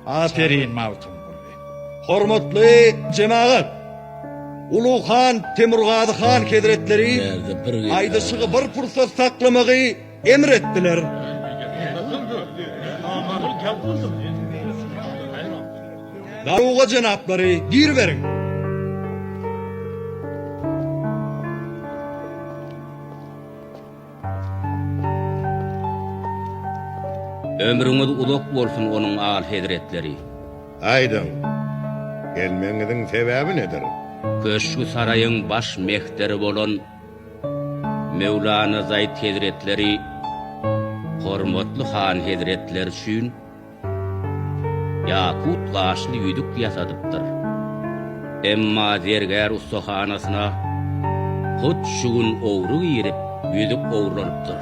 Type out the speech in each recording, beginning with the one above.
Aperin Magtymguly. Hormatly jemagat! Ulug han Temurgazy han hezretleri aýdyşygy bir pursat saklamagy emr etdiler. Daruga jenaplary, giriberiň! Ömrüňiz uzak bolsun onuň al hezretleri. Aýdyň, gelmegiňiziň sebäbi nedir? Köşgi-saraýyň baş mehteri bolan Möwlana Zaýt hezretleri hormatly han hezretleri üçin Ýakut gaşly ýüzük ýasadypdyr. Emma zergär ussahanasyna hut şu gün ogry girip, ýüzük ogurlanypdyr.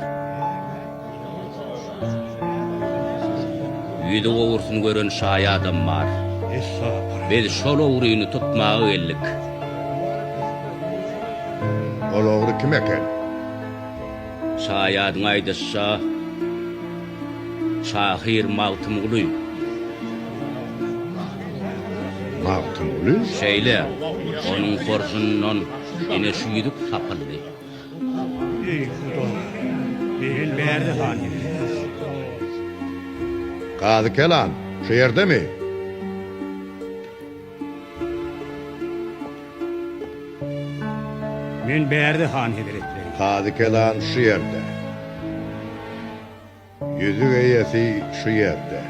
Ýüzük ogrusyny gören şaýadam bar. Biz şol ogryny tutmaga geldik. Ol ogry kim eken? Şaýadyň aýdyşyça, şahyr Magtymguly. Magtymguly? Şeýle, onuň horjunyndan ine şu ýüzük tapyldy. Eý, Hudaý! Men bärde han hezretleri. Kazy kelan, şu ýerdemi? Men bärde, han hezretleri. Kazy kelan şu ýerde. Ýüzük eýesi şu ýerde.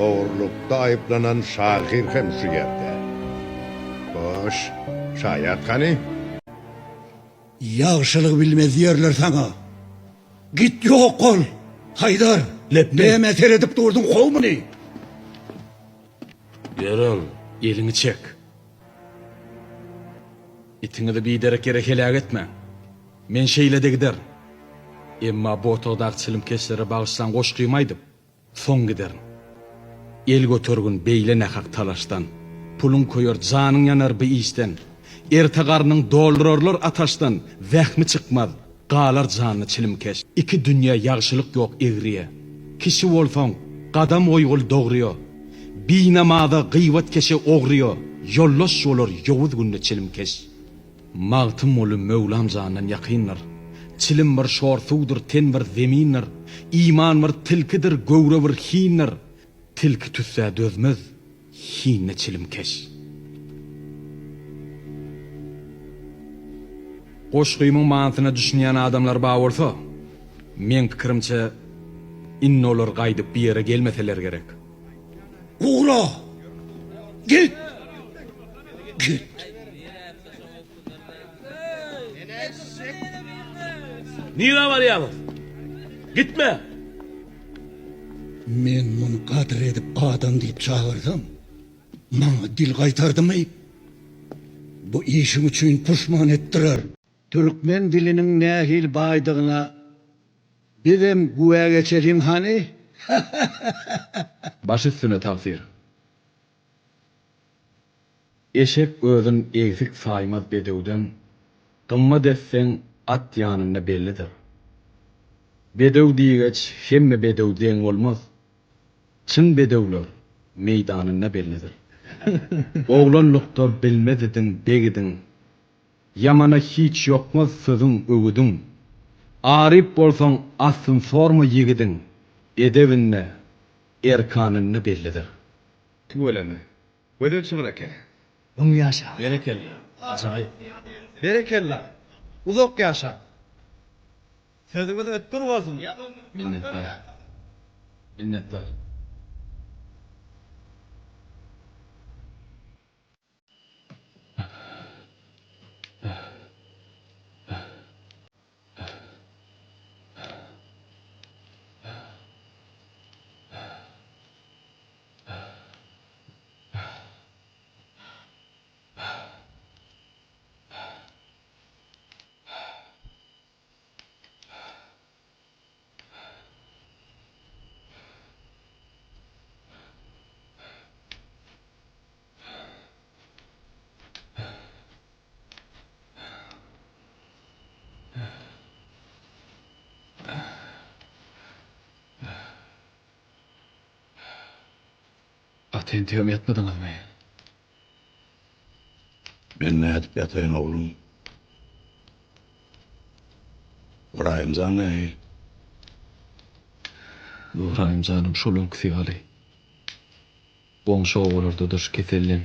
Ogurlykda aýyplanan şahyr hem şu ýerde. Boş, şaýat hany? Ýagşylyk bilmez diýerler saňa. Git ýok bol, Haýdar! Nämä seredip durduň, kow muny! Ýörüň, eliňi çek. Itiňizi biderek ýere heläk etmäň. Men şeýle-de giderin. Emma bu otagdaky çilimkeşlere bagyşlan goşgymy aýdyp, soň giderin. El götergin beýle nähak talaşdan. Puluň köýer, janyň ýanar bi işden. Erte garnyň doldurarlar ataşdan, Zähmi çykmaz, galar janly çilimkeş. Iki dünýe ýagşylyk ýok egriye. Kişi bolsaň, gadam goýgul dogryýa. Binamaza, gyýbatkeşe, ogryýa, Ýoldaş bolar ýowuz günde çilimkeş. Magtymguly Möwlam jandan ýakyndyr. Çilim bir şor suwdur, ten bir zemindir. Iman bir tilkidir, göwre bir hindir. Tilki tüssä dözmez, hinde çilimkeş. Goşgymyň manysyna düşünýän adamlar bar bolsa, meň pikirimçe, indi olar gaýdyp bu ýere gelmeseler gerek. Ugra! Git! Git! Nirä barýaňyz? Gitme! Men muny gadyr edip adam diýip çagyrsam, maňa dil gaýtardymy? Bu işiň üçin puşman etdirer. Türkmen diliniň nähili baýdygyna bizem güwä geçeliň hany? Baş üstüne tagsyr. Eşek özün egsik saýmaz bedewden, Gymmat etseň at ýanynda bellidir. Bedew diýgeç hemme bedew deň bolmaz, Çyn bedewler meýdanynda bellidir. Oglanlykda bilmez idiň beg idiň, Ýamana hiç ýokmaz sözüň öwüdiň. Aryp bolsaň aslyn sorma ýigidiň, Edebinde, erkanynda bellidir. Tüweleme. Gözel şygyr eken. Müň ýaşa. Berekella. Ajaýyp. Berekella. Uzak ýaşaň. Sözüňiz ötgür bolsun. Minnetdar. Minnetdar. Ata entegem ýatmadyňyzmy? Men nädip ýataýyn oglum? Ybraýym jan nähili? Ybraýym janam şol öňküsi ýaly. Goňşy obalarda-da şu keselden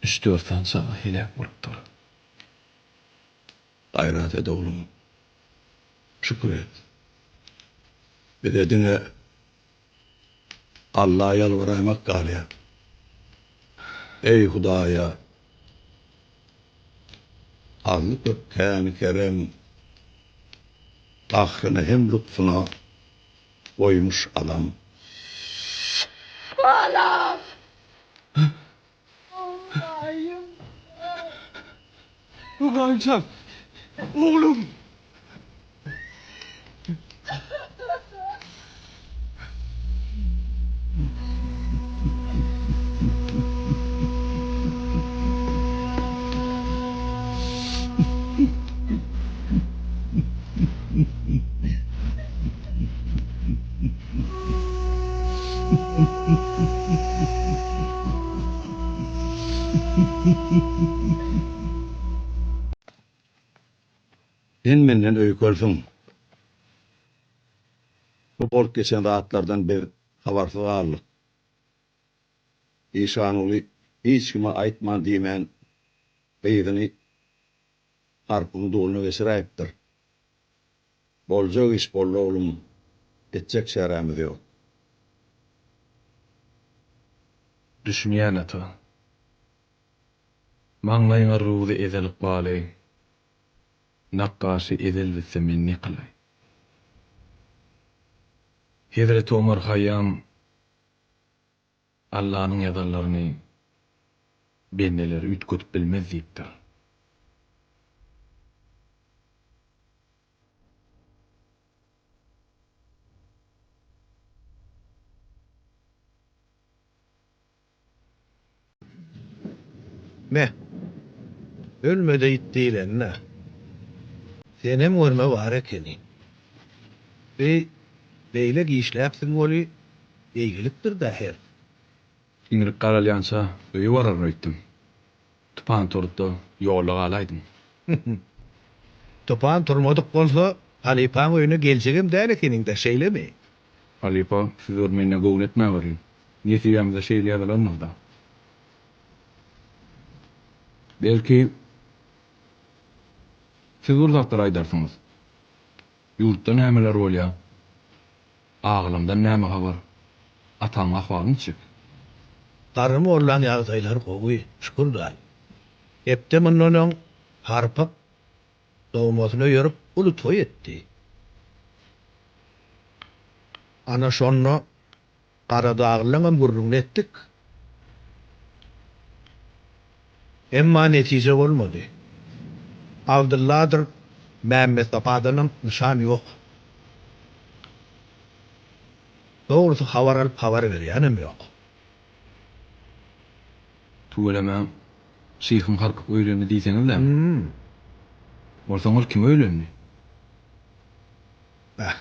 üç-dört sany çaga heläk bolupdyr. Gaýrat et oglum. Şükür et. Bize diňe Alla ýalbaraýmak galýar. Eý Hudaýa! Azly-köp käni kerem, gahryna hem lutfuna goýmuş alam. Balam! Hudaýym! Hudaýym Oglum! Sen menden öýkelsiň. Bu bolup geçen zatlardan biz habarsyz galdyk. Işanguly hiç kime aýtman-diýmän gyzyny Harpyň duluna geçiräýipdir. Boljak iş boldy oglum, etjek çärämiz ýok. Düşünýän ata. Maňlaýyňa ruzy ezel ykbaly, Nakgaşy ezel bilse men ne kylaý. Hezreti Omar Haýýam Allanyň ýazanlaryny bendeler üýtgedip bilmez diýipdir. Me, ölme-de ýit diýleni-dä. Senem görme bar ekeni. Bi beýle gişläpsiň weli, beýgilikdir-dä her. Iňrik garalýança öýe bararyn öýtdüm. Tupan turdy-da, ýolda galaýdym. Tupan turmadyk bolsa, halypaň öýüne geljegem däl ekeniň-dä, şeýlemi? Halypa, siz bir menden göwün etmäweriň. Nesibämize şeýle ýazylandyr-da. Belki, siz bir zatlar aýdarsyňyz. Ýurtda nämeler bolýar? Aglamdan näme habar? Ataň ahwaly niçik? Garry mollaň ýagdaýlary gowy, şükür daýy. Hepde mundan öň Harpyk dogmasyna ýörüp uly toý etdi. Ana şonda Garadaglylaňam gürrüňini etdik. Emma netije bolmady. Abdylladyr Mämmetsapadanam nyşan ýok. Dogrusy habar alyp habar berýänem ýok. Tüweleme, şyhym Harpyk öýlendi diýseňiz-dä. Onsoň ol kime öýlendi? Bäh.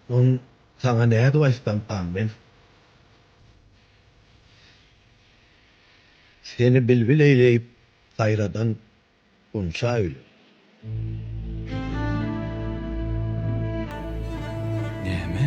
Ony saňa nädip aýtsamkam men? Seni bilbil eýleýip saýradan gunça öýlen. Näme?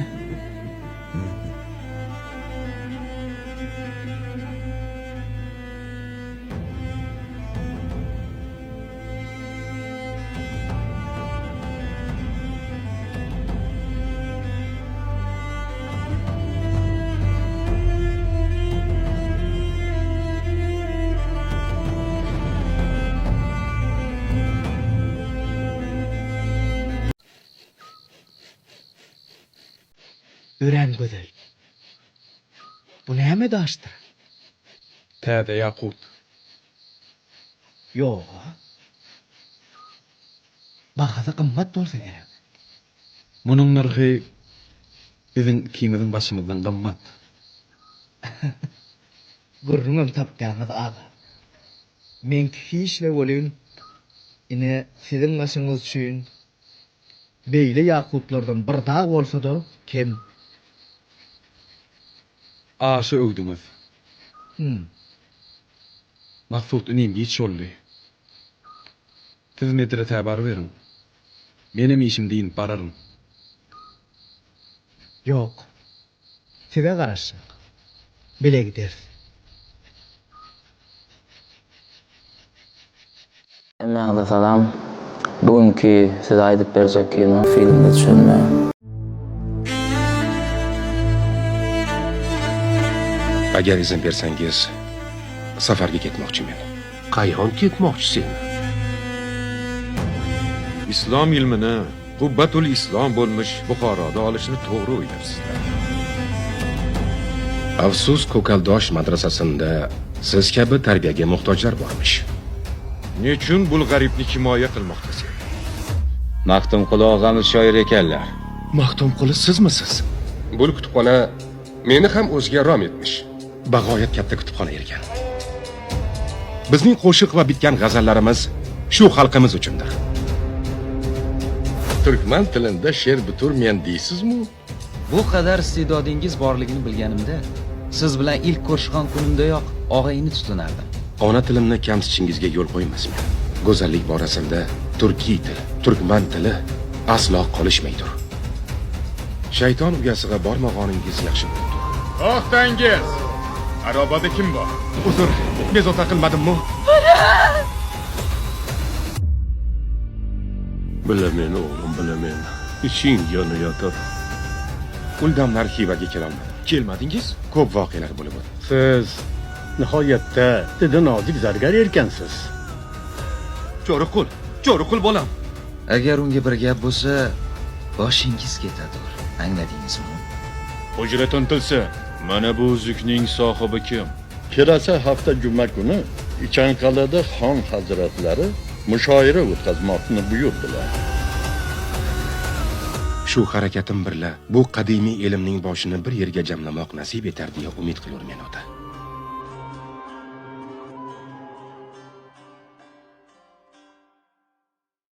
Örän gözel. Bu näme daşdyr? Täze ýakut. Ýog-a. Bahasy gymmat bolsa gerek. Munuň nyrhy biziň ikimiziň başymyzdan gymmat. Gürrüňem tapýaňyz, aga. Meňki hiç-le welin, ine, siziň başyňyz üçin beýle ýakutlardan bir dag bolsa-da kem. Aşa öwdüňiz. Hum. Maksut inim giç boldy. Siz medresä baryberiň. Menem işim dynip bararyn. Ýok. Size garaşjak. Bile gideris. Hemmäňize salam. Bu günki size aýdyp berjek kino filmde düşünme. Agar izn bersangiz, safarga ketmoqchimen. Qayon ketmoqchisen? Islom ilmini Qubbatul Islom bo'lmish Buxoroda olishni to'g'ri o'ylabsizlar. Afsus, Ko'kaldosh madrasasida siz kabi tarbiyaga muhtojlar bormish. Nechun bul g'aribni himoya qilmoqdasen? Magtymguly og'amiz shoir ekanlar. Maxtumquli sizmisiz? Bul kutubxona meni ham o'ziga rom etmish. Bag'oyat katta kutubxona ekan. Bizning qo'shiq va bitgan g'azallarimiz shu xalqimiz uchundir. Turkman tilida she'r biturmen deysizmi? Bu qadar iste'dodingiz borligini bilganimda, siz bilan ilk ko'rishgan kunimdayoq og'a-ini tutinardim. Ona tilimni kamsitishingizga yo'l qo'ymasmen. Go'zallik borasida turkiy til, turkman tili aslo qolishmaydir. Shayton uyasiga bormag'oningiz yaxshi bo'ldi. To'xtangiz! Arobada kim bor? Uzr, bezovta qilmadimmi? Bilamen o'g'lim, bilamen. Iching yonayotir. Uldamlar Xivaga kelolmadi. Kelmadingiz? Ko'p voqealar bo'lib o'tdi. Siz nihoyatda didi nozik zargar erkansiz. Cho'riqul, Cho'riqul bolam. Agar unga bir gap bo'lsa, boshingiz ketadur. Angladingizmi? Hujra tintilsa, mana bu uzukning sohibi kim? Kelasi hafta juma kuni Ichanqal'ada xon hazratlari mushoira o'tkazmoqni buyurdilar. Shu harakatim birla bu qadimiy elmning boshini bir yerga jamlamoq nasib etar deya umid qilurmen ota.